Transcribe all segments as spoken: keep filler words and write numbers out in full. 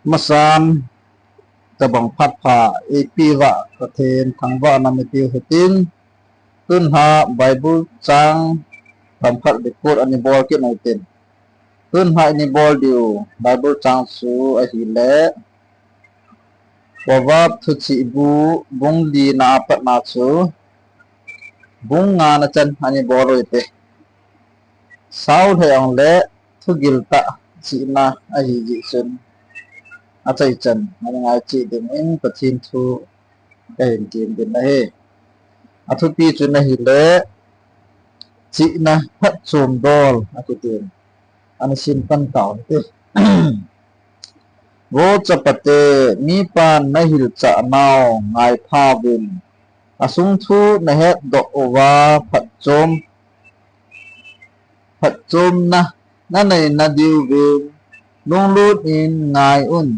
Amasan, tabang phat pha, eipeuva Pathen thangvahna eipeu hitin, tunha Bible chang tam khat record ana bol kit u hitin. Tunha ana bol diu Bible chang chu ahile, Proverb thuchih bu bung lina a patna chu bung ngana chan ana bol u hite. Sao lheh jongle thugil tah chihna ahi jeh chun, achaichan ana ngai cheh dingin Pathen thu kahin tem ding ahi. Athupi chu ahile, chihna phatchom dol akitin. Ana sim pan tau hite. Vo chapate, mipan nahilchah nau ngaipha uvin. Asung thu nahetdoh uva phatchom, phatchomna nanei nadiuvin lunglut in ngai un.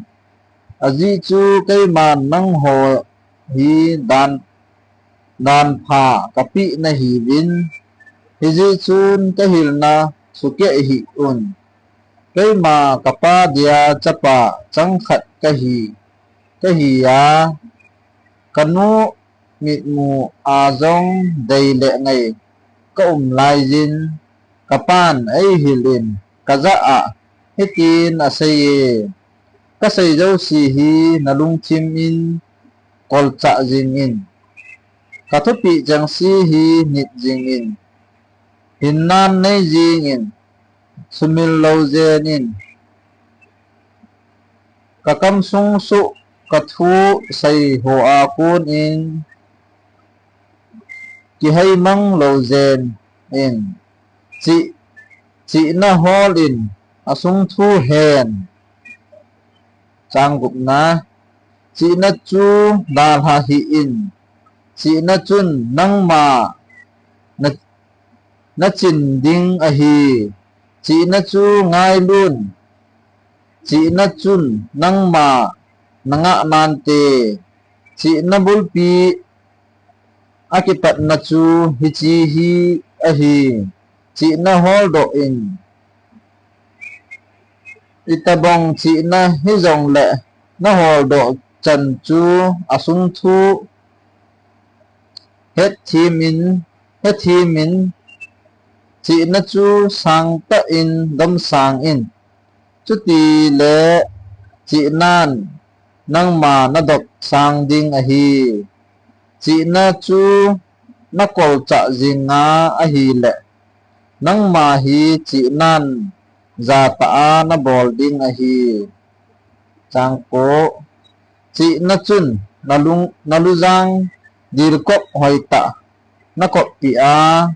Ajeh chu keiman nangho hi dan, dan pha kapeh nahiuvin, hijeh chun kahilna sukeh hih un. Keima kapa dia chapa changkhat kahi, kahi a, kanu mitmu a jong dei le ngai kaum laiyin, kapan eihil in, kajah a hitin aseiye, kasei jouse hi nalungthim in kolchah jingin, kathupeh chengse hi nit jingin, hinnan nei jingin, sumil lou jenin, kakamsung suh kathu sei ho a konin kiheimang lou jenin, chih, chihna holin asung thu hen. Chang gupna, chihna chu dalha hih in, chihna chun nangma na, nachin ding ahi. Chihna chu ngailun, chihna chun nangma nangah nante. Chihna bulpi akipatna chu hiche hi ahi, chihna holdoh in. Itobang chihna hijongle naholdoh chan chu asung thu hethem in, hethem in, chihna chu sangtah in domsang in. Chutile chihnan nangma nadop sang ding ahi. Chihna chu nakolchah jinga ahile, nangma hi chihnan jatah a nabol ding ahi. Chang ko, chihna chun nalung, nalujang dilkop hoitah nakoppi a,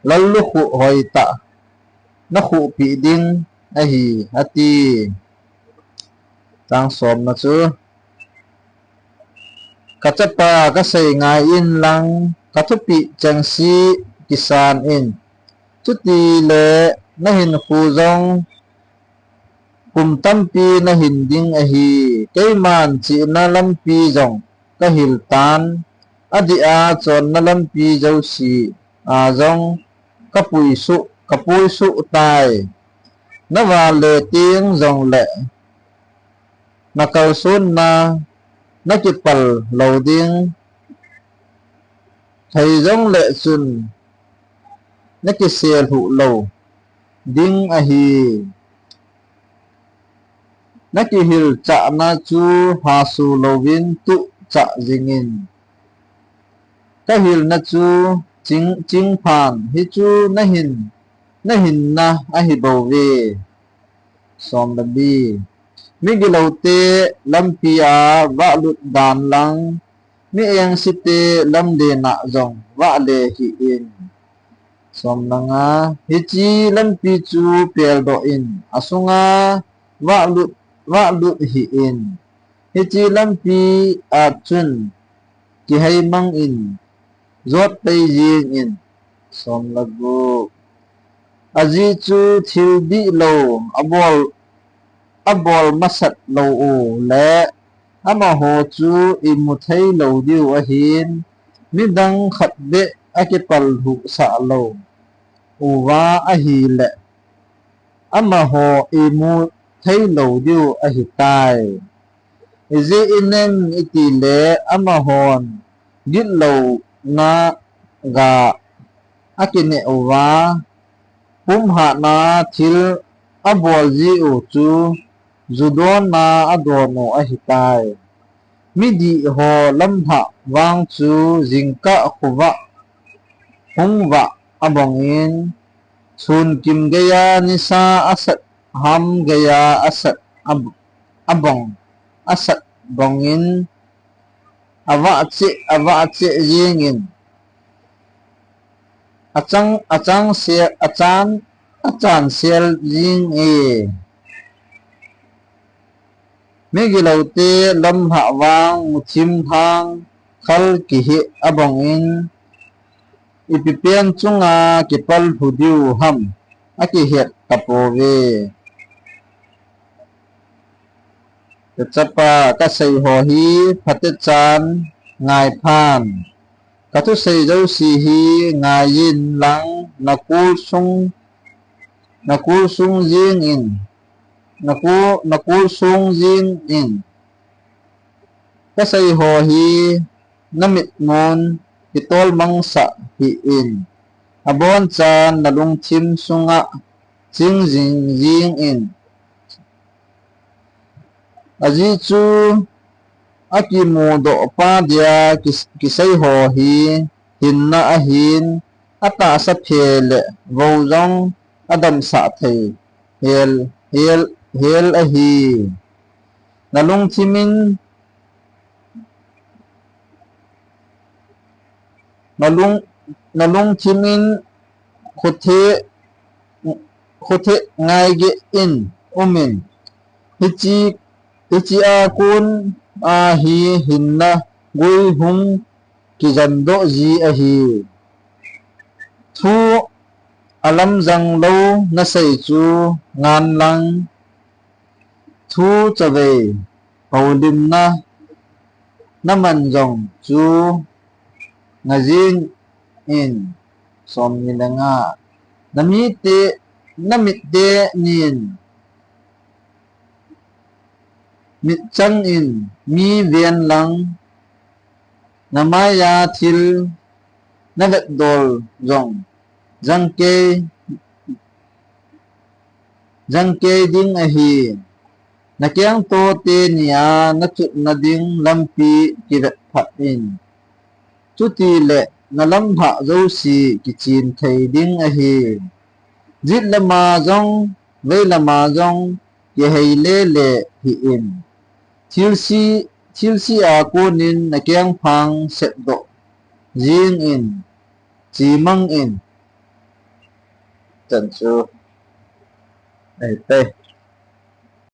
lallukhuh hoitah nakhuhpi ding ahi, ati. Chang somna chu, kachapa kasei ngai inlang, kathupeh chengse kisan in. Chutile nahinkho jong kum tampi nahin ding ahi. Keiman chihna lampi jong kahil tan, adeh a chonna lampi jouse a jong kapuisuh, kapuisuh tai. Navale teng jongle nakalsonna nakipal lou ding, thei jongle chun nakiselhuh lou ding ahi. Nakihilchahna chu haso louvin tuhchah jingin, kahilna chu ching, chingphan, hichu nahin, nahinna ahibouve. Somle li, migiloute lampia vahlut dan lang, mi engsete lamlena jong vahle hih in. Somle nga, hiche lampi chu peldoh in, asunga vahlut, vahlut hih in. Hiche lampi a chun kiheimang in, jotpai jingin. Somle gup, ajeh chu thil dihlou abol, abol masat lou u le amaho chu imu theilou diu ahin, midang khat beh akipal lhuhsah lou uva ahile, amaho imu theilou diu ahitai. Ijeh inem itile amahon gitlouna ga akineh uva, pumhatna thil abol jiu chu judonna adon u ahitai. Midih ho lamlhah vang chu jingkah khovah hungvah abongin, sunkim geiya nisa asat ham geiya asat ab-, abong, asat bongin, avah cheh, avah cheh jingin, achang, achang se, achan, achan sel jing e. Migiloute lamlhah vang muthim lhang khal kiheh abongin, ipi pen chunga kipal lhu diu ham akihet tapouve. Kachapa kasei ho hi phatechan ngaiphan. Kathusei jouse hi ngaiyin lang nakul sung, nakul sung jingin, nakul, nakul sung jingin. Kasei ho hi namitmun kitol mangsah hih in. Abonchan nalungthim sunga ching jing jingin. Ajeh chu akimudoh pa dia kis-, kisei ho hi hinna ahin, atahsa phe le vou jong adamsah thei hel, hel, hel ahi. Nalungthimin, nalung, nalungthimin khothe, khothe ngaigeh in umin. Hiche, hichea kon a hi hinna gui hung kijandoh ji ahi. Thu alamjang lou nasei chu ngan lang, thu chavei houlimna naman jong chu ngajing in. Somni le nga. Namite, namitte nin mitchang in mi ven lang, namaiya thil navetdol jong jangkei, jangkei ding ahi. Nakengto teni a nachutna ding lampi kivet phat in. Chutile nalamlhah jouse kichen thei ding ahi. Jet lama jong, vei lama jong, kihei lele hih in. Thilse, thilse a konin nakengphang sepdoh jing in, chemang in. Chan chu. Ei, ei.